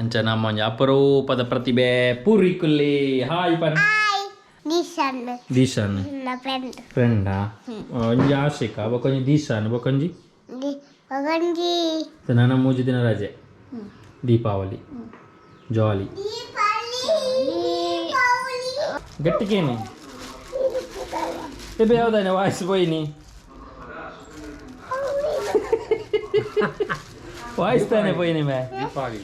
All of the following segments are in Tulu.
ಅಂಚ ನಮ್ಮ ಒಂಜಿ ಅಪರೂಪದ ಪ್ರತಿಭೆ ಪೂರ್ವಿಕುಲ್ಲಿ. ಹಾಯ್ ಪನ್. ನಿಶಾನ್. ದಿಶಾನ್. ನನ್ನ ಫ್ರೆಂಡ್. ಫ್ರೆಂಡಾ? ಒಂಜಿ ಆಶಿಕಾ, ಬೊಕೊಂಜಿ ದಿಶಾನ್, ಬೊಕೊಂಜಿ ಒಂಜಿ. ನನ್ನ 3 ದಿನ ರಜೆ, ದೀಪಾವಳಿ ಜಾಲಿ. ಗಟ್ಟಿಗೇನೆ ಎಬೆ ಯಾವ್ದಾನೆ ವಾಯ್ಸ್ ಪೋಯಿನಿ, ವಾಯ್ಸ್ ತಾನೆ ಪೋಯಿನಿ ಮೇ. ದೀಪಾವಳಿ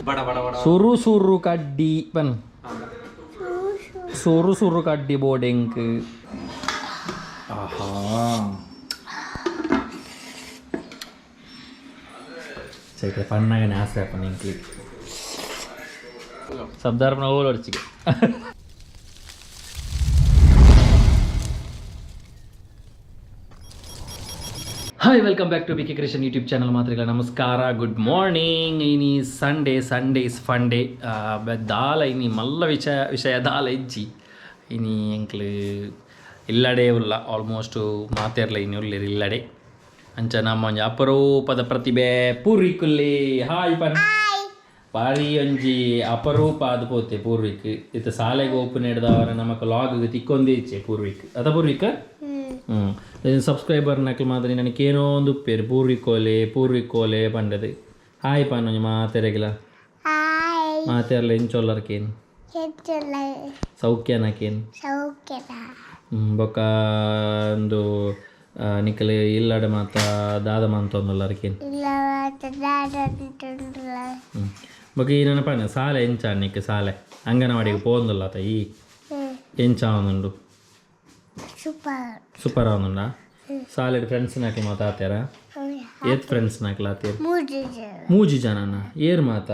ಬಡ ಬಡ ಬಡ. ಸುರು ಸುರು ಕಡ್ಡಿ ಪನ್, ಸುರು ಸುರು ಕಡ್ಡಿ ಬೋರ್ಡೆಂಕ್. ಆಹಾ, ಸೈಕಲ್ ಪಣ್ಣಗನೆ ಆಸೆ ಅಪ್ಪ ನಿಂಕ್ಲಿ ಸಬ್ದಾರ್ಪಣ ಓಲೊಡ್ಚಿಗೆ. Hi, welcome back to B K Krishan YouTube channel. ಮಾತ್ರಿಗಳ ನಮಸ್ಕಾರ, ಗುಡ್ ಮಾರ್ನಿಂಗ್. ಇನಿ ಸಂಡೇ, ಸಂಡೇ is funday. ದಾಲ ಇನಿ ಮಲ್ಲ ವಿಷಯ ವಿಷಯ ದಾಲ ಇಜ್ಜಿ. ಇನಿ ಎಂಕ್ಲು ಇಲ್ಲಡೆ ಉಲ್ಲ, ಆಲ್ಮೋಸ್ಟ್ ಮಾತೆರ್ಲ ಇನಿ ಉಲ್ಲೆರ್ ಇಲ್ಲಡೆ. ಅಂಚ ನಮ್ಮ ಒಂಜಿ ಅಪರೂಪದ ಪ್ರತಿಭೆ ಪೂರ್ವಿಕುಲ್ಲಿ. ಹಾಯ್ ಪನ್. ಬಾರಿ ಒಂಜಿ ಅಪರೂಪ ಆದ್ ಪೋತೆ ಪೂರ್ವಿಕ್. ಇತ್ತ ಸಾಲೆಗ್ ಓಪನ್ ಹಿಡ್ದವರ ನಮಕ್ ಲಾಗ್ ತಿಕ್ಕೊಂದೇ ಇಚ್ಚೆ ಪೂರ್ವಿಕ್ ಅದ ಪೂರ್ವಿಕ್. ಸಬ್ಸ್ಕ್ರೈಬರ್ ನಕಲ್ ಮಾತ್ರ ನನಗೆ ಏನೋ ಒಂದು ಉಪ್ಪೇರು, ಪೂರ್ವಿಕೋಲೆ ಪೂರ್ವಿಕೋಲೆ ಪಂಡದು. ಹಾಯ್ ಪನ್ ಒಂಜಿ ಮಾತೆರೆಗಿಲ. ಹಾಯ್. ಮಾತೆರ್ಲ ಎಂಚೊಲ್ಲರ್ಕೇನು? ಹೆಚ್ಚುಲ್ಲ. ಸೌಖ್ಯನಕೇನು? ಸೌಖ್ಯದ. ಬೊಕ್ಕ ಒಂದು ನಿಕಲೆ ಇಲ್ಲಡೆ ಮಾತ ದಾದ ಮಂತೊಂದುಲ್ಲರ್ಕೇನು? ಇಲ್ಲ. ಬೊಕ್ಕ ಈ ನನ್ನ ಪನ್ನ ಸಾಲೆ ಎಂಚ ನಿಕ್? ಸಾಲೆ ಅಂಗನವಾಡಿಗೆ ಪೋಂದುಲ್ಲ ಈ? ಎಂಚ ಆವೊಂದುಂಡು? ಸೂಪರ್. ಸೂಪರ್ ಆವೊಂದುಂಡ? ಸಾಲೆಡ್ ಫ್ರೆಂಡ್ಸ್ ನಕಲ್ ಮಾತ ಆತೇರ? ಏತ್ ಫ್ರೆಂಡ್ಸ್ ನಕಲ್ ಆತೇರ್? ಮೂರು ಜನ. ಮೂಜಿ ಜನನ? ಏರ್ ಮಾತ?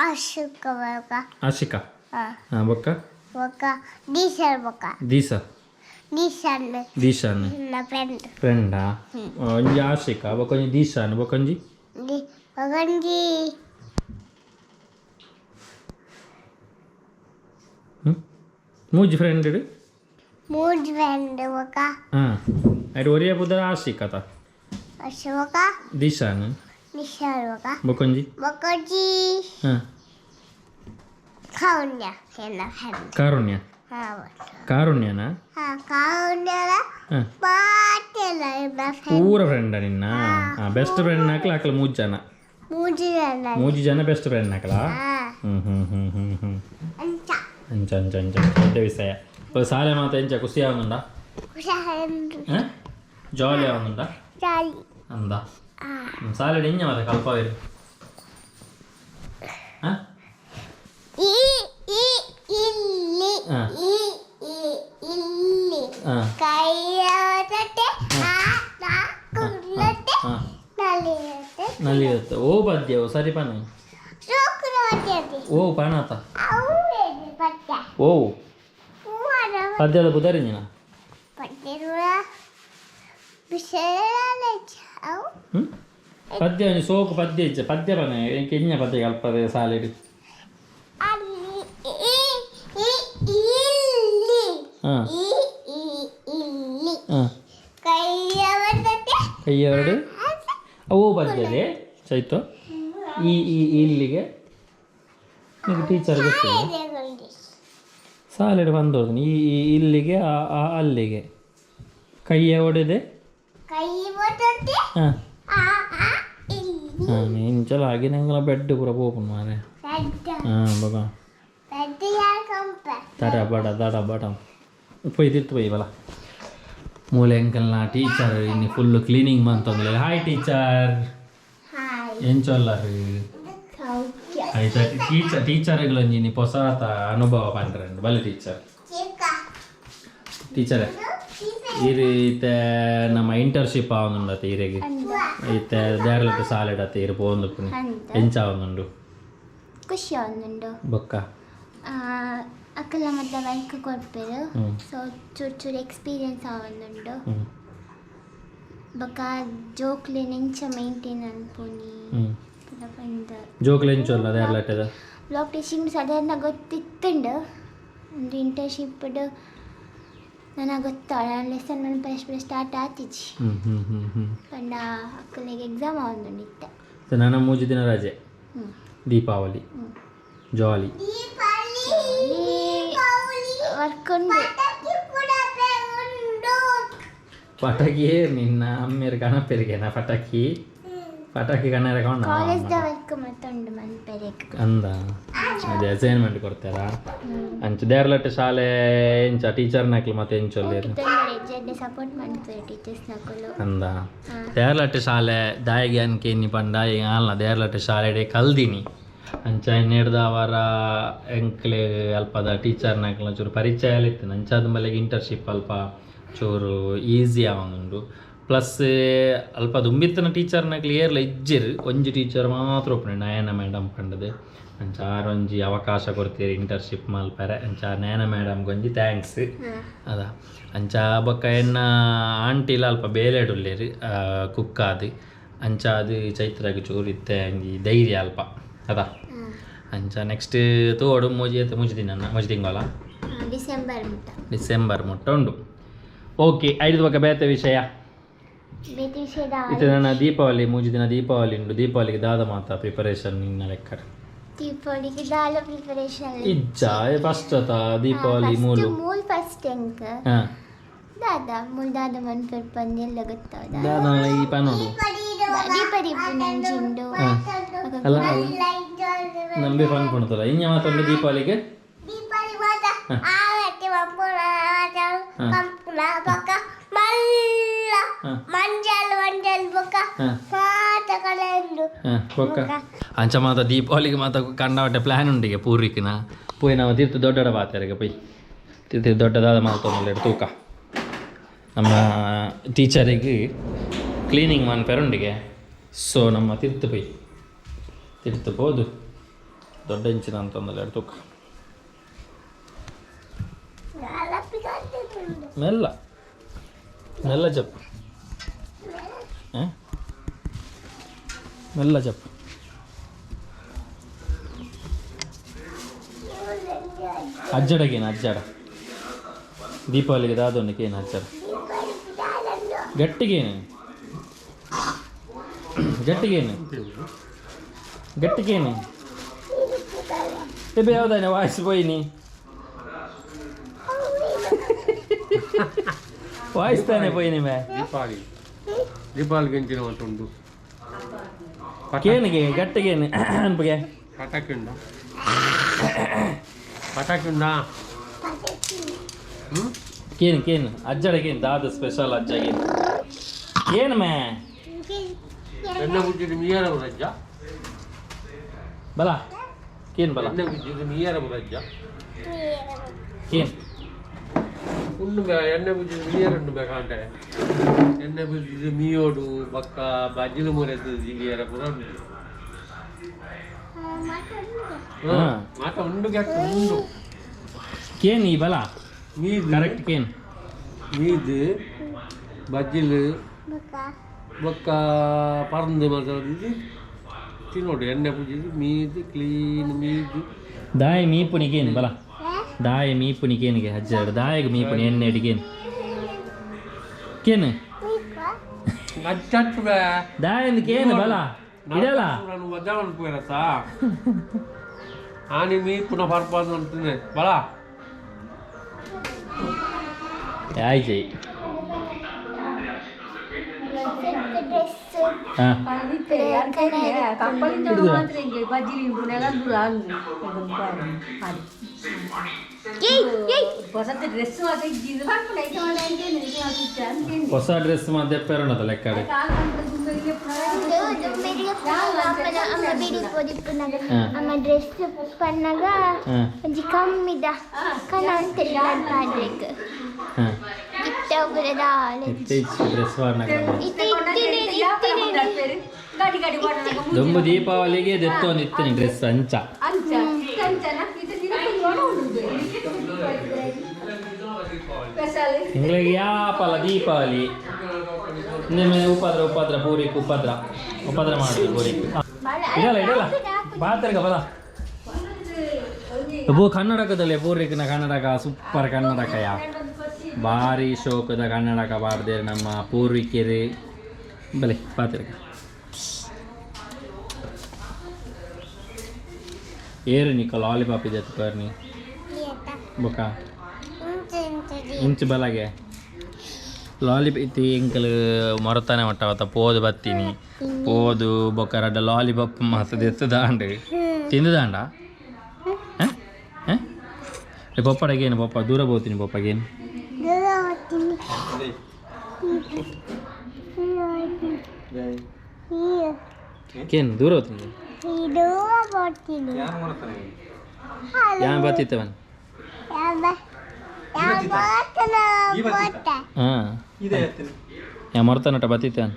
ಅಶೋಕ ಬೊಕ. ಆಶಿಕಾ. ಹಾಂ, ಬೊಕ್ಕ? ಬೊಕ ಡೀಸೆಲ್ ಬೊಕ. ದೀಸಾ. ನಿಶಾನ್. ದೀಶಾನ್. ನನ್ನ ಫ್ರೆಂಡ್. ಫ್ರೆಂಡಾ? ಒಂಜಿ ಆಶಿಕಾ, ಬೊಕೊಂಜಿ ದೀಶಾನ್, ಬೊಕೊಂಜಿ ಒಂಜಿ. ಹ್ಞೂ, ಮೂಜಿ ಫ್ರೆಂಡ್. ಮೂರು ಫ್ರೆಂಡ್ ಬೊಕ. ಹಾಂ, ಐಟ್ ಒರಿಯ ಪುದರ್ ಆಶಿಕಾ ತ? ಅಶೋಕ. ದಿಶಾನ್. ನಿಶಾನ್ ಬೊಕ. ಬೊಕೊಂಜಿ? ಬೊಕೊಂಜಿ. ಹಾಂ. ಕಾರುಣ್ಯ ಎನ್ನ ಫ್ರೆಂಡ್. ಕಾರುಣ್ಯ? ಹಾಂ. ಕಾರುಣ್ಯನಾ? ಹಾಂ, ಕಾರುಣ್ಯದ. ಹಾಂ. ಮಾತೆಲ್ಲ ಎನ್ನ ಫ್ರೆಂಡ್. ಪೂರ ಫ್ರೆಂಡ ನಿನ್ನ? ಹಾಂ, ಬೆಸ್ಟ್ ಫ್ರೆಂಡ್ ನಾಕಲ ಅಕಲ ಮೂಜಿ ಜನ. ಮೂರು ಜನ. ಮೂಜಿ ಜನ ಬೆಸ್ಟ್ ಫ್ರೆಂಡ್ ನಾಕಲ. ಹಾಂ. ಹ್ಞೂ ಹ್ಞೂ ಹ್ಞೂ ಹ್ಞೂ ಹ್ಞೂ. ಅಂಚ. ಅಂಚ ಅಂಚ ಅಂಚ, ದೊಡ್ಡ ವಿಷಯ. ಸಾಲೆ ಮಾತ ಎಂಚ, ಖುಷಿ ಆವೊಂದುಂಡ? ಖುಷಿ. ಹಾಂ, ಜಾಲಿ ಆವೊಂದುಂಡ? ಜಾಲಿ. ಅಂದ. ಹಾಂ. ಸಾಲೆಡ್ ಎಂಜ ಮಾತ ಕಲ್ಪಾವೇರು? ಹಾಂ. ಈ ಈ ಇಲ್ಲಿ. ಹಾ. ಈ ಈ ಇಲ್ಲಿ. ಹಾಂ. ಕೈಯಾಡತೆ ಆ ನಾ ಕುಲ್ಲತೆ. ಹಾಂ. ನಲಿಯತೆ. ನಲಿಯುತ್ತೆ. ಓ ಪದ್ಯವು ಸರಿ ಪನ. ಸೋಕ್ರೋಜದೆ. ಓ ಪಣಾತ. ಅವು ಪದ್ಯ. ಓ. ಹೂವನ. ಪದ್ಯದ ಪುದರಿಂಜಿನ? ಪದ್ಯದ ಬಿಸಲ ಅವು. ಹ್ಞೂ, ಪದ್ಯ ಒಂಜಿ ಸೋಕು ಪದ್ಯ ಇಜ್ಜ? ಪದ್ಯ ಪನ, ಎಂಕ್ ಎಂಜ ಪದ್ಯ ಕಲ್ಪದೆ ಸಾಲೆಡ್? ಅಲ್ಲಿ ಈ ಈ ಇಲ್ಲಿ. ಹಾಂ. ಈ ಈ ಇಲ್ಲಿ. ಹಾಂ. ಕೈಯವತತೆ. ಕೈ ಎರಡು ಓ ಪದ್ಯದೆ ಚೈತು ಈ ಈ ಇಲ್ಲಿಗೆ ನಿಮಗೆ ಟೀಚರ್ ಗೊತ್ತಿಲ್ಲ? ಸಾಲೆಡ್ ಬಂದೋದು ಈ ಈ ಇಲ್ಲಿಗೆ, ಆ ಆ ಅಲ್ಲಿಗೆ, ಕೈಯ ಒಡೆದೆ. ಕೈ ಬರ್ತತೆ. ಹಾಂ. ಆ ಆ ಇಲ್ಲಿ. ಹಾಂ, ಇಂಚಲ ಆಗಿನಂಗಲ ಬೆಡ್ ಪೂರ ಪೋಪುಂಡು ಮಾರೆ. ಬೆಡ್. ಹಾಂ, ಬೊಕ? ಬೆಡ್ ಯಾರು ಕಂಪ. ತಡ ಬಡ ದಡ ಬಡ ಪೊಯ್ ತಿರ್ತು ಪೊಯ್ ಬಲ. ಮೂಲೆ ಅಂಕಲ್ನ ಟೀಚರ್ ಇನ್ನು ಫುಲ್ ಕ್ಲೀನಿಂಗ್ ಮಂತೊಂದುಲ್ಲೆರ್. Hi teacher. ಹಾಯ್. ಎಂಚೊಲ್ಲರ್? ಸೌಖ್ಯ. ಆಯ್ತಾ ಟೀಚರ್? ಟೀಚರ್ಗಳೊಂಜಿ ಇನಿ ಪೊಸಾತ ಅನುಭವ ಪಂಡ್ರಂಡ್ ಬಲೆ ಟೀಚರ್. ಚಿಕ್ಕ. ಟೀಚರೇ, ಈರ್ ಇತ್ತೆ ನಮ್ಮ ಇಂಟರ್ನ್ಶಿಪ್ ಆವೊಂದುಂಡತ್ತೆ ಈರೆಗ್. ಇತ್ತೆ ದೇರ್ಲಟ್ ಸಾಲೆಡತ್ತೆ ಈರ್ ಪೋವೊಂದುಪ್ಪುನಿ. ಎಂಚ ಆವೊಂದುಂಡು? ಖುಷಿ ಆವೊಂದುಂಡು. ಬೊಕ್ಕ? ಅಕಲ್ನ ಮೊದಲ ವರ್ಕ್ ಕೊರ್ಪೆರ್. ಸೊ ಚೂರು ಚೂರು ಎಕ್ಸ್ಪೀರಿಯನ್ಸ್ ಆವೊಂದುಂಡು. ಬೊಕ ಜೋಕ್ಲೆನ್ ಎಂಚ ಮೇಂಟೈನ್ ಮನ್ಪುನಿ ಪೂರ ಪಂದ್. ಜೋಕ್ಲು ಎಂಚೊಲ್ಲ ದೇರ್ಲಟ್ಟದ? ಬ್ಲಾಕ್ ಟೀಚಿಂಗ್ ಸಾಧಾರಣ ಗೊತ್ತಿತ್ತುಂಡು. ಒಂದು ಇಂಟರ್ನ್ಶಿಪ್ಡ್ ನನ ಗೊತ್ತಾಳ ಲೆಸನ್ ಮನ್ಪರೆ ಸ್ಟಾರ್ಟ್ ಆತಿಜಿ. ಹ್ಞೂ ಹ್ಞೂ ಹ್ಞೂ ಹ್ಞೂ ಪಂಡ ಅಕ್ಕಲೆಗ್ ಎಕ್ಸಾಮ್ ಆವೊಂದುಂಡು ಇತ್ತೆ. ನನ 3 ದಿನ ರಜೆ. ದೀಪಾವಳಿ ಜಾಲಿ. ವರ್ಕ್ ಉಂಡು. ಪಟಾಕಿ ನಿನ್ನ ಅಮ್ಮೇರು ಗಣಪೆರಿಗೆನ ಪಟಾಕಿ ಪಟಾಕಿ ಕಣ್ಣರ. ಕಾಲೇಜ್ದ ವರ್ಕ್ ಮತ್ತುಂಡು ಮನ್ಪೆರೆಗ್. ಅಂದ, ಅದೇ ಅಸೈನ್ಮೆಂಟ್ ಕೊಡ್ತಾರಾ? ಅಂಚ ದೇರ್ಲಟ್ಟ ಶಾಲೆ ಎಂಚ? ಟೀಚರ್ನಕ್ಲು ಮತ್ತೆ ಎಂಚೊಲ್ಲೇರು? ಜಡ್ಡೆ ಸಪೋರ್ಟ್ ಮಾಡ್ತಾರೆ ಟೀಚರ್ಸ್ ನಕುಲು. ಅಂದ, ದೇರ್ಲಟ್ಟ ಶಾಲೆ ದಾಯಿಗೆ ಅನ್ಕೇನಿ ಪಂಡ ಆಲ್ನ ದೇರ್ಲಟ್ಟ ಶಾಲೆಡೆ ಕಲ್ದಿನಿ. ಅಂಚ ಅವರ ಎಂಕ್ಲೆ ಅಲ್ಪದ ಟೀಚರ್ನಕ್ಲ ಚೂರು ಪರಿಚಯ ಇತ್ತು. ಅಂಚಾದ ಮಲೆಗೆ ಇಂಟರ್ನ್ಶಿಪ್ ಅಲ್ಪ ಚೂರು ಈಸಿ ಆವೊಂದುಂಡು. ಪ್ಲಸ್ ಅಲ್ಪ ದುಂಬಿತ್ತನ ಟೀಚರ್ನಕ್ಲು ಏರ್ಲ ಇಜ್ಜೆರ್, ಒಂಜಿ ಟೀಚರ್ ಮಾತ್ರ ಒಪ್ಪುನೆ, ನಯನ ಮೇಡಮ್ ಪಂಡದು. ಅಂಚ ಆರೊಂಜಿ ಅವಕಾಶ ಕೊಡ್ತೀರಿ ಇಂಟರ್ನ್ಶಿಪ್ ಮಲ್ಪರೆ. ಅಂಚ ನಯನ ಮೇಡಮ್ಗೆ ಒಂಜಿ thanks ಅದ. ಅಂಚ ಬೊಕ್ಕ ಎನ್ನ ಆಂಟಿಲ ಅಲ್ಪ ಬೇಲೆಡುಲ್ಲೇರು ಕುಕ್ಕಾದು. ಅಂಚ ಅದು ಚೈತ್ರಾಗ್ ಚೂರು ಇತ್ತೆ ಒಂಜಿ ಧೈರ್ಯ ಅಲ್ಪ ಅದ. ಅಂಚ ನೆಕ್ಸ್ಟ್ ತೋಡು ಮೂಜಿ ಮೂಜಿ ದಿನ, ಮೂಜಿ ತಿಂಗಳ. ಡಿಸೆಂಬರ್ ಮುಟ್ಟ. ಡಿಸೆಂಬರ್ ಮುಟ್ಟ ಉಂಡು. ಓಕೆ, ಐದು ಬೊಕ್ಕ ಬೇತೆ ವಿಷಯ? ಬೇತೆ ವಿಷಯದ? ಇತ್ತೆ ನನ್ನ ದೀಪಾವಳಿ, ಮೂಜಿ ದಿನ ದೀಪಾವಳಿ ಉಂಡು. ದೀಪಾವಳಿಗೆ ದಾದ ಮಾತ ಪ್ರಿಪರೇಷನ್ ನಿನ್ನ ಲೆಕ್ಕ? ದೀಪಾವಳಿಗೆ ದಾಲ ಪ್ರಿಪರೇಷನ್. ಇಜ್ಜ? ಫಸ್ಟ್ ಅತ ದೀಪಾವಳಿ ಮೂಲು? ಮೂಲ್ ಫಸ್ಟ್ ಎಂಕ್. ದಾದ ಮೂಲ್ ದಾದ ಮನ್ಪೆರ್ ಪಂದ್ ಎಲ್ಲ ಗೊತ್ತಾದ. ದಾದ ಈ ಪನೋಡು? ದೀಪ ದೀಪ ನಂಜಿಂಡು. ಅಲ್ಲ, ನಂಬಿ ಫೋನ್ ಪುಣತಲ್ಲ ಇನ್ನ ಮಾತೊಂಡು ದೀಪಾವಳಿಗೆ. ದೀಪಾವಳಿ ಮಾತ ಆರತಿ ಮಂಪುನ ಕಂಪುನ ಬೊಕ್ಕ ಮಲ್ಲ ಮಂಜಲ್ ಮಂಜಲ್ ಬೊಕ್ಕ ಮಾತ ಕಡೆ ಉಂಡು. ಬೊಕ್ಕ ಅಂಚ ಮಾತ ದೀಪಾವಳಿಗೆ ಮಾತ ಕಂಡವಟ್ಟೆ ಪ್ಲಾನ್ ಉಂಡಿಗೆ ಪೂರ್ವಿಕ್ನ ಪೋಯ್. ನಾವು ತೀರ್ಥ ದೊಡ್ಡ ಬಾತೆರಗೆ ಪೋಯ್ ತೀರ್ಥ ದೊಡ್ಡದಾದ ಮಾತೊಂದು ತೂಕ. ನಮ್ಮ ಟೀಚರಿಗೆ ಕ್ಲೀನಿಂಗ್ ಮನ್ಪೆರುಂಡಿಗೆ. ಸೊ ನಮ್ಮ ತೀರ್ಥ ಪೋಯ್, ತೀರ್ಥ ಪೋದು ದೊಡ್ಡ ಇಂಚಿನ ಅಂತಂದಲ್ಲ ತೂಕ. ಮೆಲ್ಲ ಮೆಲ್ಲ ಜಪ್, ಮೆಲ್ಲ ಜಪ್. ಅಜ್ಜಡಗೇನು ಅಜ್ಜಡ? ದೀಪಾವಳಿಗೆ ದಾದೊಂದಕ್ಕೆ ಏನು ಅಜ್ಜಡ? ಗಟ್ಟಿಗೇನು ಗಟ್ಟಿಗೇನು ಗಟ್ಟಿಗೇನು? ಎಬೆ ಯಾವ್ದಾನೆ ವಾಯ್ಸ್ ಪೋಯಿನಿ? ವಾಯ್ಸ್ ತಾನೆ ಪೋಯಿನಿ ಮೇ. ದೀಪಾವಳಿ, ದೀಪಾವಳಿ ಗಂಜಿನ ಉಂಟು. ಕೇನಿಗೆ ಗಟ್ಟಿಗೇನು ಅನ್ಪಗೆ? ಪಟಾಕಿ ಉಂಡ, ಪಟಾಕಿ ಉಂಡಾ? ಹ್ಞೂ. ಕೇನು ಕೇನು ಅಜ್ಜಡಗೇನು ದಾದ ಸ್ಪೆಷಲ್ ಅಜ್ಜಗೇನು ಏನು ಮೇ? ಎಣ್ಣೆ ಬುಜ್ಜಿದ ಮೀಯರ ಬರಜ್ಜ. ಬಲ ಕೇನ್ ಬಲ. ಎಣ್ಣೆ ಬುಜ್ಜಿದ ಮೀಯರ ಬರಜ್ಜ. ಕೇನ್. ಉಂಡು ಬೇ, ಎಣ್ಣೆ ಬುಜ್ಜಿದ ಮೀಯರ ಉಂಡು ಬೇಕಂటే. ಎಣ್ಣೆ ಬುಜ್ಜಿದ ಮೀಯೋಡು ಬಕ್ಕ ಬಜ್ಜಿಲು ಮೊರೆದು ಜಿಲಿಯರ ಪೂರ ಉಂಡು. ಮಾತ ಉಂಡು ಕೆಟ್ಟ ಉಂಡು. ಕೇನ್ ಈ ಬಲ. ಮೀದು. ಕರೆಕ್ಟ್ ಕೇನ್. ಮೀದು ಬಜ್ಜಿಲು ಬೊಕ್ಕ ಪರಂದು ಮಾತ್ರ ತಿನ್ನೋಡು. ಎಣ್ಣೆ ಪೂಜಿದು ಮೀದು ಕ್ಲೀನ್ ಮೀದು. ದಾಯ ಮೀಪುನಿಗೇನು ಬಲ? ದಾಯ ಮೀಪುನಿಗೇನಿಗೆ ಅಜ್ಜ? ದಾಯಗ ಮೀಪುನಿ ಎಣ್ಣೆ ಅಡಿಗೇನು ಕೇನು? ಅಚ್ಚಟ್ಟು ಬೇ. ದಾಯಂದ ಕೇನು ಬಲ ಇಡಲ್ಲ. ನಾನು ವಜಾ ಅನ್ಪೋಯಿರತ್ತ ಆನಿ ಮೀಪುನ ಪರ್ಪಾಸ್ ಅಂತೀನಿ ಬಲ. ಆಯ್ತು. ಡ್ರೆಸ್. ಹಾಂ. ಹೊಸ ಡ್ರೆಸ್ ಮಾತ್ರ ಪೆರೋಣದ ಲೆಕ್ಕ. ಅಮ್ಮ ಬಿಡಿ ಪೋದಿಪ್ಪುನಗ ಅಮ್ಮ ಡ್ರೆಸ್ ಪನ್ನಗ ಒಂಜಿ ಕಮ್ಮಿದ ಕನ ಅಂತೆಲ್ಲ ಪಾಡ್ರೆಗ್. ಇತ್ತ ದಾಲ. ಡ್ರೆಸ್. ಇತ್ತೆ ಇತ್ತಿನ ಇತ್ತಿನ. ದೊಂಬು ದೀಪಾವಳಿಗೆ ದೆತ್ತೊಂದು ಇತ್ತಿನಿ ಡ್ರೆಸ್ ಅಂಚ. ತಿಂಗಳಿಗೆ ಯಾಪಲ್ಲ ದೀಪಾವಳಿ ನಿಮ್ಮ ಉಪದ್ರ ಉಪದ್ರ ಪೂರಿಕ್ ಉಪದ್ರ ಉಪದ್ರ ಮಾಡುದು ಪೂರಿಕ್. ಇಡಲ್ಲ ಇಡಲ್ಲ ಬಾತರ್ಗ ಬಲ ಬೋ. ಕನ್ನಡಕದಲ್ಲಿ ಪೂರ್ವಿಕನ ಕನ್ನಡಕ ಸೂಪರ್ ಕನ್ನಡಕಯ. ಭಾರಿ ಶೋಕದ ಕನ್ನಡಕ ಬಾರ್ದೇರು ನಮ್ಮ ಪೂರ್ವಿಕರು. ಬಲೆ ಪಾತಿರ್ಗ. ಏರು ನಿಕ್ಕ ಲಾಲಿಪಾಪ್ ಇದೆ ಪರ್ನಿ. ಬೊಕ ಇಂಚು ಬಲಗೆ ಲಾಲಿಪ್ ಇತ್ತಿ ಎಂಕಲ್ ಮೊರತಾನೆ ಮಟ್ಟವತ್ತ ಪೋದು ಬತ್ತೀನಿ ಪೋದು ಬೊಕ ರಡ್ಡ ಲಾಲಿಪಾಪ್ ಮಾತ ದೆತ್ತದಾಂಡ್ ತಿಂದುದಾಂಡ ಪೊಪ್ಪಡಗೇನು ಪೊಪ್ಪ ದೂರ ಹೋಗ್ತೀನಿ ಪೊಪ್ಪಗೇನು. ಕೇನು ದೂರ ಹೋಗ್ತೀನಿ ಯಾನ್ ಬತ್ತಿತ್ತವನ್. ಹಾಂ ಯಾ ಮೊರತನಟ ಬತ್ತಿತ್ತವನ್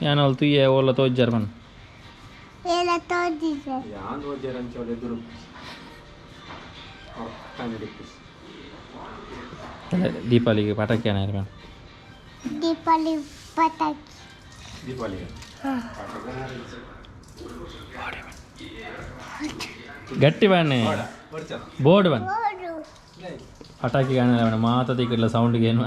ಯಾನ್ ಅಲ್ಲಿ ತುಯ್ಯ ಓಲ ತೋಜ್ಜಾರ್ ಮನ್. ದೀಪಾವಳಿಗೆ ಪಟಾಕಿ ಏನಾರು? ದೀಪಾವಳಿ ಪಟಾಕಿ. ಗಟ್ಟಿ ಬನ್ನಿ ಬೋರ್ಡ್ ಬನ್ನಿ ಪಟಾಕಿ ಕಾಣಲ್ಲ ಮೇಡಮ್ ಮಾತ ತಿಕ್ಕಡ್ಲ ಸೌಂಡ್ಗೆ ಏನು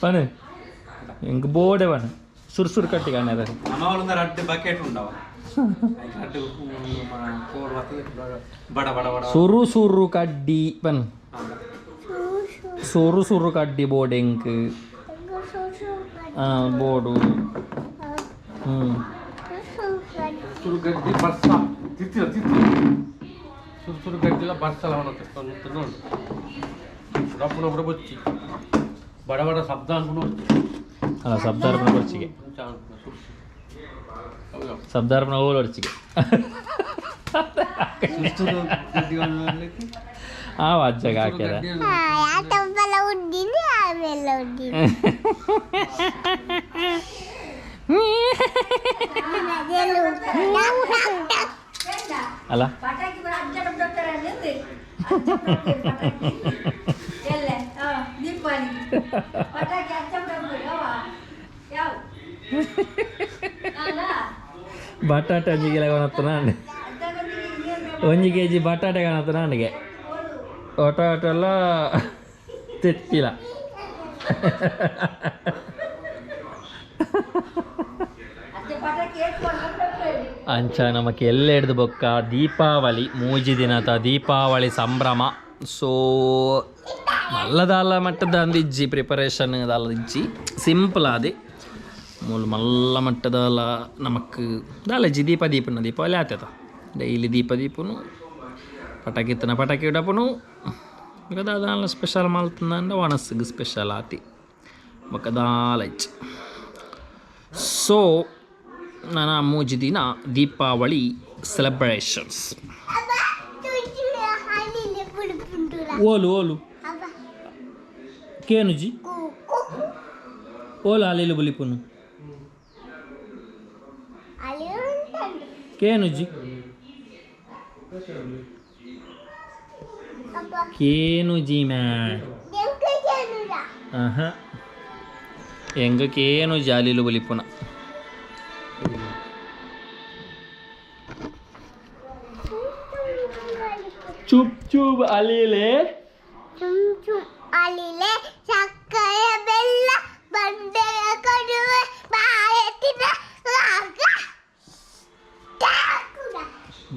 ಬನ್ನಿ ಇಂಕ ಬೋರ್ಡೆ ಬನ್ನಿ ಸುರ್ ಸುರ್ ಕಟ್ಟಿ ಕಾಣಲ್ಲ. ಸುರು ಸುರು ಕಡ್ಡಿ ಬನ್ನಿ ಸುರು ಸುರು ಕಡ್ಡಿ ಬೋರ್ಡ್ ಎಂಕ್ ಬೋರ್ಡು. ಹ್ಞೂ ಸುರು ಗಡ್ಡಿ ಬರ್ಸ ತಿತ್ತಿಲ್ಲ ತಿತ್ತಿ ಸುರು ಸುರು ಗಡ್ಡಿಲ ಬರ್ಸಲ ನೋಡು ರಪ್ಪನ ಒಬ್ಬರು ಬೊಚ್ಚಿ ಬಡ ಬಡ ಶಬ್ದ ಅನ್ಕೊಂಡು ಅಲ್ಲ ಶಬ್ದಾರ್ಪಣ ಬರ್ಚಿಗೆ ಶಬ್ದಾರ್ಪಣ ಓಲ್ ಬರ್ಚಿಗೆ ಆ ಅಜ್ಜಗ ಹಾಕ್ಯಾರ. ಅಲ್ಲ ಬಟಾಟೆ ಒಂಜಿ ಕಿಲೋ ಕಾಣತ್ತನ 1 ಕೆಜಿ ಬಟಾಟೆ ಕಾಣತ್ತನ ನನಗೆ ಓಟ ಆಟೋ ಎಲ್ಲ ತೆತ್ತಿಲ್ಲ. ಅಂಚ ನಮಕ್ ಎಲ್ಲ ಹಿಡ್ದು ಬೊಕ್ಕ ದೀಪಾವಳಿ ಮೂಜಿ ದಿನತ ದೀಪಾವಳಿ ಸಂಭ್ರಮ. ಸೊ ಮಲ್ಲದಾಲ ಮಟ್ಟದ ಅಂದಿಜ್ಜಿ ಪ್ರಿಪರೇಷನ್ ದಾಲ ಇಜ್ಜಿ ಸಿಂಪಲ್ ಆದಿ ಮೂಲು ಮಲ್ಲ ಮಟ್ಟದಲ್ಲ ನಮಕ್ ದಾಲಜ್ಜಿ ದೀಪ ದೀಪನ ದೀಪಾವಳಿ ಆತದ ಡೈಲಿ ದೀಪ ದೀಪನು ಪಟಾಕಿ ಇತ್ತನ ಪಟಾಕಿ ಇಡಪನು ದಾಲ ಸ್ಪೆಷಲ್ ಮಲ್ತಂದ ಒಣಸ್ಸಿಗೆ ಸ್ಪೆಷಲ್ ಆತಿ ಬೊಕ್ಕ ದಾಲಜ್ಜಿ. ಸೊ ನನ್ನ ಮೂಜಿ ದಿನ ದೀಪಾವಳಿ ಸೆಲೆಬ್ರೇಷನ್ಸ್. ಓಲು ಓಲು ಕೇನುಜಿ ಓಲು ಅಲ್ಲಿಲು ಬುಲಿಪುನು ಕೇನುಜಿ ಕೇನುಜಿ ಮ್ಯಾ ಆಹಾ ಎಂಗ ಕೇನುಜಿ ಅಲಿಲು ಬುಲಿಪುನ. ಚುಪ್ ಚುಪ್ ಅಲಿಲೆ ಚುಮ್ ಚುಮ್ ಅಲಿಲೆ ಸಕ್ಕರೆ ಬೆಲ್ಲ ಬಂಡೆಯ ಕಡುವೆ ಬಾಯತಿನ ರಾಗ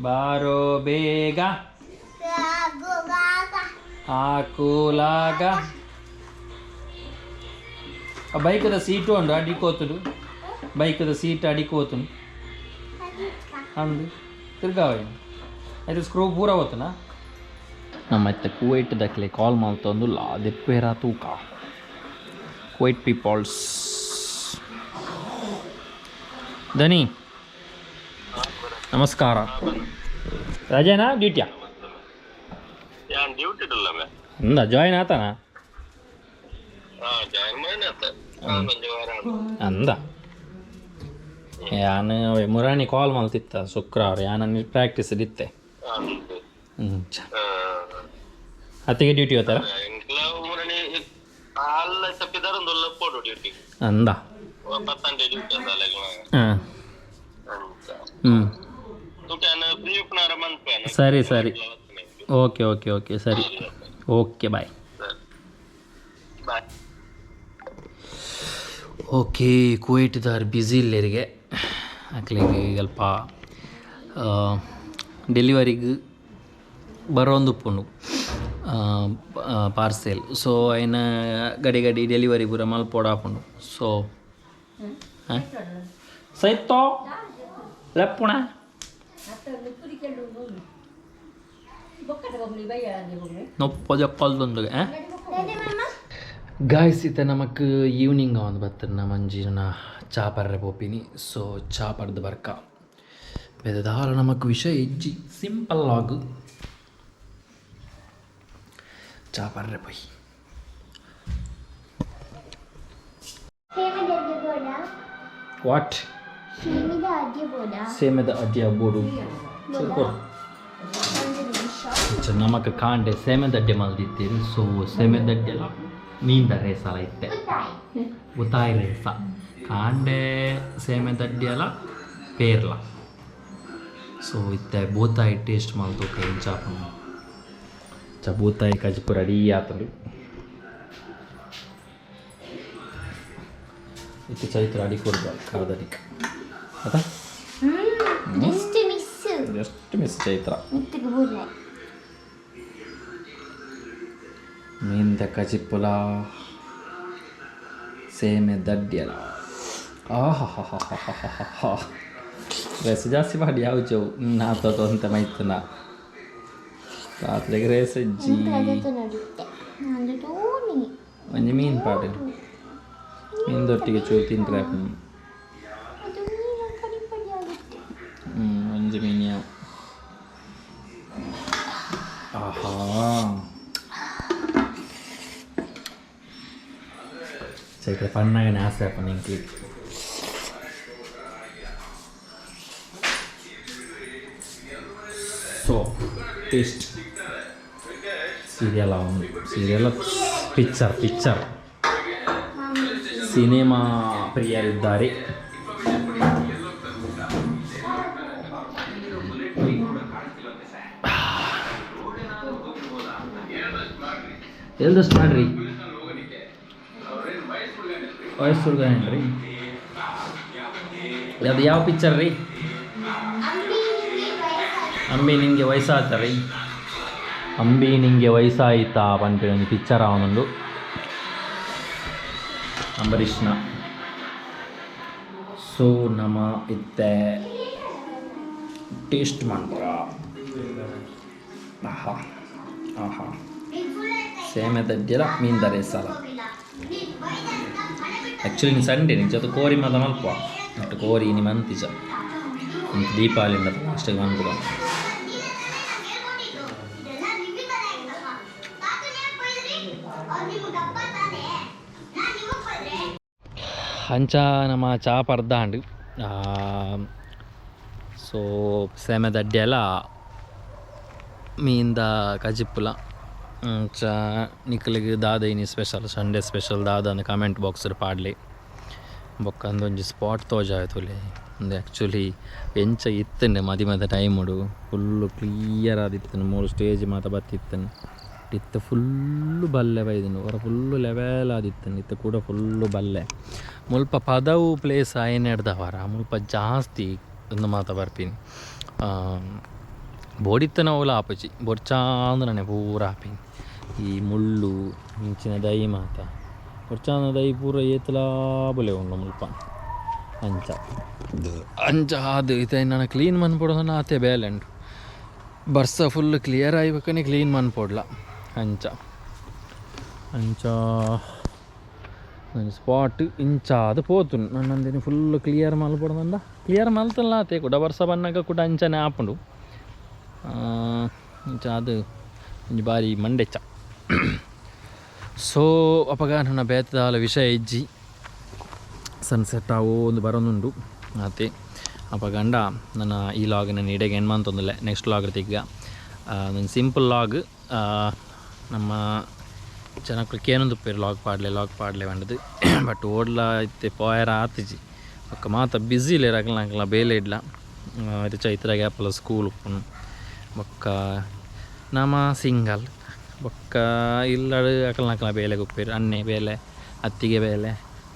ಬಾರೋ ಬೇಗ ಹಾಕುಲಾಗ ಬೈಕದ ಸೀಟು ಉಂಡು ಅಡಿಕೋತುಡು ಬೈಕದ ಸೀಟ್ ಅಡಿಕೋತುನು ಅಂದು ತಿರ್ಗಾವ ಆಯ್ತು ಸ್ಕ್ರೂ ಪೂರ ಹೋತುನಾ. ನಮ್ಮ ಕುವೈಟ್ ದಕ್ಲೆ ಕಾಲ್ ಮಲ್ತೊಂದುಲ್ಲ ದೆಪ್ಪೇರ ತೂಕ ಕುವೈಟ್ ಪೀಪಲ್ಸ್. ಧನಿ ನಮಸ್ಕಾರ. ರಜೆನಾ ಡ್ಯೂಟಿಯಾ? ಅಂದ ಜಾಯಿನ್ ಆತನಾ ಅಂದ ಯಾನ್ ಮುರಾಣಿ ಕಾಲ್ ಮಲ್ತಿತ್ತ ಶುಕ್ರವಾರ ಯಾನ್ ಪ್ರಾಕ್ಟೀಸ್ ಇತ್ತೆ. ಹ್ಞೂ ಅತ್ತಿಗೆ ಡ್ಯೂಟಿ ಹೋತಾರ ಅಂದ. ಹಾಂ ಹ್ಞೂ ಸರಿ ಸರಿ ಓಕೆ ಓಕೆ ಓಕೆ ಸರಿ ಓಕೆ ಬಾಯ್. ಓಕೆ, ಕುವೈಟ್ದಾರ್ ಬ್ಯುಸಿ ಇಲ್ಲೇರಿಗೆ. ಅಕ್ಲೆಗ್ ಅಲ್ಪ ಡೆಲಿವರಿಗೆ ಬರೋಂದುಪ್ಪುಂಡು ಪಾರ್ಸೆಲ್. ಸೊ ಐನ ಗಡಿ ಗಡಿ ಡೆಲಿವರಿ ಪೂರ ಮಲ್ಪೊಡಾಪುಂಡು. ಸೊ ಸೈತೋ ಲೆಪ್ಪುಣ. ನೊಪ್ಪದ. ಗಾಯ್ಸ್, ಇತ್ತೆ ನಮಕ್ ಈವ್ನಿಂಗ್ ಒಂದು ಬತ್ತನ ಮಂಜಿನ ಚಾ ಪರ್ರೆ ಪೋಪಿನಿ. ಸೊ ಚಾ ಪರ್ದು ಬರ್ಕ. ಬೇರೆ ದಾಲ ನಮಕ್ ವಿಷಯ ಇಜ್ಜಿ, ಸಿಂಪಲ್ ಆಗು ಚಾ ಪರ್ರೆ ಪೋಯಿ. ವಾಟ್? ಸೇಮೆದ ಅಡ್ಡಿಯ ಬೋಡು. ಸೂಪರ್. ನಮಕ್ ಕಾಂಡೆ ಸೇಮೆದಡ್ಡೆ ಮಲ್ದಿತ್ತೀರಿ. ಸೊ ಸೇಮೆದಡ್ಡೆಲ ಮೀನ್ದ ರೇಸಲ ಇತ್ತೆ ಉತಾಯಿ ರೇಸ. ಕಾಂಡೆ ಸೇಮೆದಡ್ಡೆಲ ಪೇರ್ಲ. ಸೊ ಇತ್ತೆ ಬೂತಾಯಿ ಟೇಸ್ಟ್ ಮಲ್ತೋಕ ಎಂಚಾಪುಂಡು. ಚ ಬೂತಾಯಿ ಕಜಿಪು ರೆಡಿ ಆತುಂಡು. ಇತ್ತೆ ಚೈತ್ರ ಅಡಿ ಕೊಡ್ಬ ಖಾರದಡಿ ಅತಾ. Just miss. Just miss Chaitra. ಮಿತ್ತಗೆ ಬೋಲೆ. ಮೀನ್ದ ಕಜಿಪುಲ ಸೇಮೆ ದಡ್ಡ್ಯಲ. ಆಹಾ, ರೇಸ್ ಜಾಸ್ತಿ ಮಾಡಿ ಯಾವ ಚೌ ನಾತ ಅಂತ ಮೈತನ ರಾತ್ರಿಗೆ ರೇಸ್ ಇಜ್ಜಿ. ನಡುತ್ತೆ ನಂದು ತೋಣಿ. ಒಂಜಿ ಮೀನು ಪಾಡು, ಮೀನ್ದೊಟ್ಟಿಗೆ ಚೂರು ತಿಂತ್ರೆ. ಅದು ಮೀನು ಪಡಿ ಪಡಿ ಆಗುತ್ತೆ. ಹ್ಞೂ, ಒಂಜಿ ಮೀನು ಯಾವ. ಆಹಾ, ಚೈತ್ರ ಪಣ್ಣಗನೆ ಆಸೆ ಅಪ್ಪ ನಿಂಗೆ. ಸೊ ಟೇಸ್ಟ್ ಸೀರಿಯಲ್, ಅವನು ಸೀರಿಯಲ್, ಪಿಕ್ಚರ್ ಪಿಕ್ಚರ್ ಸಿನಿಮಾ ಪ್ರಿಯರಿದ್ದಾರೆ. ಎಲ್ದಷ್ಟು ಮಾಡ್ರಿ. ವಯಸ್ಸು ಹುಡುಗ ಏನ್ರಿ ಅದು? ಯಾವ ಪಿಕ್ಚರ್ ರೀ? ಅಂಬಿ ನಿಂಗೆ ವಯಸ್ಸಾತ ರೀ? ಅಂಬಿ ನಿಂಗೆ ವಯಸ್ಸಾಯಿತಾ ಪನ್ಪಿನ ಒಂಜಿ ಪಿಕ್ಚರ್ ಅವನೊಂದು ಅಂಬರೀಷ್ನ. ಸೊ ನಮ್ಮ ಇತ್ತೆ ಟೇಸ್ಟ್ ಮಾಡ್ಬೋರ. ಆಹಾ ಆಹಾ, ಸೇಮೆ ತಜ್ಜಲ ಮೀನ್ ರೇಸಲ. ಆ್ಯಕ್ಚುಲಿ ನೀನು ಸಂಡೇ ನಿಂಚ ಅದು ಕೋರಿ ಮಾತ ಮಲ್ಪ ಬಟ್ ಕೋರಿ ಇನಿ ಮಂತಿಜ. ದೀಪಾವಳಿ ಉಂಡತ ಲಾಸ್ಟಿಗೆ ಮನ್ಪುಗ. ಅಂಚ ನಮ್ಮ ಚಾ ಪರ್ದಾಂಡ್. ಸೊ ಸೇಮೆದಡ್ಡೆಲ ಮೀನ್ದ ಕಜಿಪ್ಪುಲ. ಅಂಚ ನಿಕಲೆಗ್ ದಾದ ಇನಿ ಸ್ಪೆಷಲ್, ಸಂಡೇ ಸ್ಪೆಷಲ್ ದಾದ ಅಂದ್ ಕಾಮೆಂಟ್ ಬಾಕ್ಸ್ ಪಾಡ್ಲೆ. ಬೊಕ್ಕ ಅಂದೊಂಜಿ ಸ್ಪಾಟ್ ತೋಜಾಯ ತೂಲೆ. ಉಂದು ಆ್ಯಕ್ಚುಲಿ ಎಂಚ ಇತ್ತುಂಡು ಮದಿಮದ ಟೈಮುಡು ಫುಲ್ಲು ಕ್ಲಿಯರ್ ಆದಿತ್ತುಂಡು. ಮೂಲು ಸ್ಟೇಜ್ ಮಾತ ಬತ್ತಿತ್ತುಂಡು. ಇತ್ತೆ ಫುಲ್ಲು ಬಲ್ಲೆ ಬೈದುಂಡು. ಒರ ಫುಲ್ಲು ಲೆವೆಲ್ ಆದಿತ್ತುಂಡು. ಇತ್ತೆ ಕೂಡ ಫುಲ್ಲು ಬಲ್ಲೆ. ಮುಲ್ಪ ಪದವು ಪ್ಲೇಸ್ ಆಯಿನೆಡ್ದವರ ಮುಲ್ಪ ಜಾಸ್ತಿ ಉಂದು ಮಾತ ಬರ್ಪಿನಿ. ಬೋಡಿತ್ತನ ಓಲ ಆಪುಜಿ, ಬೊರ್ಚಾಂದ್ರನೆ ಪೂರ ಆಪಿನಿ. ಈ ಮುಳ್ಳು ಇಂಚಿನ ದೈ ಮಾತ ಬೊರ್ಚಾಂದ ದೈ ಪೂರ ಏತ್ಲಾ ಬುಲೆ ಉಂಡು ಮುಲ್ಪ. ಅಂಚ ಅಂಚ ಅದು ಇತ್ತೆ ನನ ಕ್ಲೀನ್ ಮನ್ಪೊಡು ಆತೆ ಬೇಲೆ ಉಂಡು. ಬರ್ಸ ಫುಲ್ ಕ್ಲಿಯರ್ ಆಯ್ಬೇಕನೆ ಕ್ಲೀನ್ ಮನ್ಪೊಡ್ಲ. ಅಂಚ ಅಂಚ ಒಂಜಿ ಸ್ಪಾಟ್ ಇಂಚಾದ್ ಪೋತುಂಡು. ನನ್ನಂದಿನಿ ಫುಲ್ ಕ್ಲಿಯರ್ ಮಲ್ಪೊಡಂದ ಕ್ಲಿಯರ್ ಮಲ್ತಲ್ಲ ಆತೆ. ಕುಡ ಬರ್ಸ ಬನ್ನಗ ಕುಡ ಅಂಚನೆ ಆಪುಂಡು. ಇಂಚ ಅದು ಒಂಜಿ ಬಾರಿ ಮಂಡೆಚ್ಚ. ಸೊ ಅಪಗ ನನ್ನ ಬೇತದಾಲ ವಿಷಯ ಇಜ್ಜಿ. ಸನ್ಸೆಟ್ ಆವು ಒಂದು ಬರೋನುಂಡು ಆತೆ. ಅಪಗಂಡ ನನ್ನ ಈ ಲಾಗ್ ನನ್ನ ಇಡೆಗೆ ಎಂಡ್ ಮಂತೊಂದುಲ್ಲೆ. ನೆಕ್ಸ್ಟ್ ಲಾಗ್ ತಿಕ್ಕ. ಒಂದು ಸಿಂಪಲ್ ಲಾಗ್. ನಮ್ಮ ಜನಕ್ಕುಲು ಕೇನೊಂದುಪ್ಪೆರ್ ಲಾಗ್ ಪಾಡ್ಲೆ ಲಾಗ್ ಪಾಡ್ಲೆ ಪಂಡುದು. ಬಟ್ ಓಡ್ಲ ಇತ್ತೆ ಪೋಯರ ಆತಿಜಿ. ಬೊಕ್ಕ ಮಾತ ಬ್ಯುಸಿ ಇಲ್ಲೆರ್ ಅಕಲ್ನ ಅಕಲ್ನ ಬೇಲೆ ಇಡ್ಲ. ಇದು ಚೈತ್ರ ಗ್ಯಾಪಲ ಸ್ಕೂಲ್ ಉಪ್ಪುನು. ಬೊಕ್ಕ ನಮ ಸಿಂಗಲ್. ಬೊಕ್ಕ ಇಲ್ಲಡ್ ಅಕಲ್ನ ಅಕಲ್ನ ಬೇಲೆಗ್ ಉಪ್ಪೆರ್. ಅಣ್ಣೆ ಬೇಲೆ, ಅತ್ತಿಗೆ ಬೇಲೆ,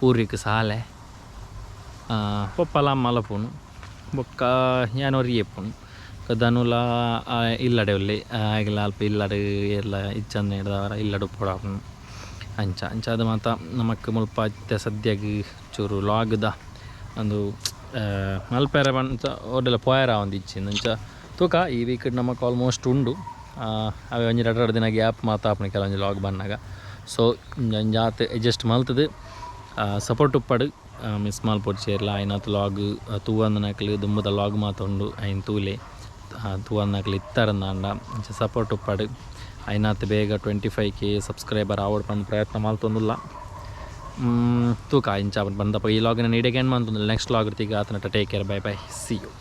ಊರಿಗೆ ಸಾಲೆ. ಪೊಪ್ಪಲ ಅಮ್ಮಲ ಪೋನು ಬೊಕ್ಕ ಯಾನ್ ಒರಿಯೆ ಪೋನು. ಧನುಲ ಇಲ್ಲಡೆ ಉಲ್ಲೆ. ಆಯ್ಗೆಲ ಅಲ್ಪ ಇಲ್ಲಡ್ ಏರ್ಲ ಇಜ್ಜಂದೆ ಹಿಡ್ದವರ ಇಲ್ಲಡ್ ಉಪ್ಪೊಡಾಪುಂಡು. ಅಂಚ ಅಂಚಾದ್ ಮಾತ ನಮಕ್ ಮುಲ್ಪ ಇತ್ತೆ ಸದ್ಯಗ್ ಚೂರು ಲಾಗ್ದ ಅಂದು ಮಲ್ಪೆರೆ ಪಂತ ಓಡೆಲ ಪೋಯೆರ ಆವೊಂದಿಜ್ಜಿ. ಅಂಚ ತೂಕ ಈ ವೀಕ್ ನಮಕ್ ಆಲ್ಮೋಸ್ಟ್ ಉಂಡು. ಅವೇ ಒಂಜಿ ರಡ್ಡ್ ರಡ್ಡ್ ದಿನ ಗ್ಯಾಪ್ ಮಾತ ಆಪುಂಡು ಕೆಲವೊಂಜಿ ಲಾಗ್ ಬನ್ನಗ. ಸೊ ಒಂಜಾತ್ ಅಡ್ಜಸ್ಟ್ ಮಲ್ತುದು ಸಪೋರ್ಟ್ ಉಪ್ಪಡ್. ಮಿಸ್ ಮಲ್ಪೊಡ್ಚಿ ಏರ್ಲ ಆಯ್ನಾತ್ ಲಾಗ್ ತೂವಂದನಕ್ಲು ದುಂಬುದ ಲಾಗ್ ಮಾತ ಉಂಡು ಐನ್ ತೂಲೆ. ತೂವಂದನಕ್ಲು ಇತ್ತಾರಂದಾಂಡ ಅಂಚ ಸಪೋರ್ಟ್ ಉಪ್ಪಡ್. ಆಯ್ನಾತ್ ಬೇಗ 25K subscriber ಆವೊಡು ಪಂದ್ ಪ್ರಯತ್ನ ಮಲ್ತೊಂದುಲ್ಲ. ತೂಕ ಇಂಚ ಬಂದಪ್ಪ ಈ ಲಾಗಿನ ಇಡೆಗೆ ಎಂಡ್ ಮಂತೊಂದುಲ್ಲ. ನೆಕ್ಸ್ಟ್ ಲಾಗ್ ತಿಗ ಆತನಟ. Take care, bye bye, see you.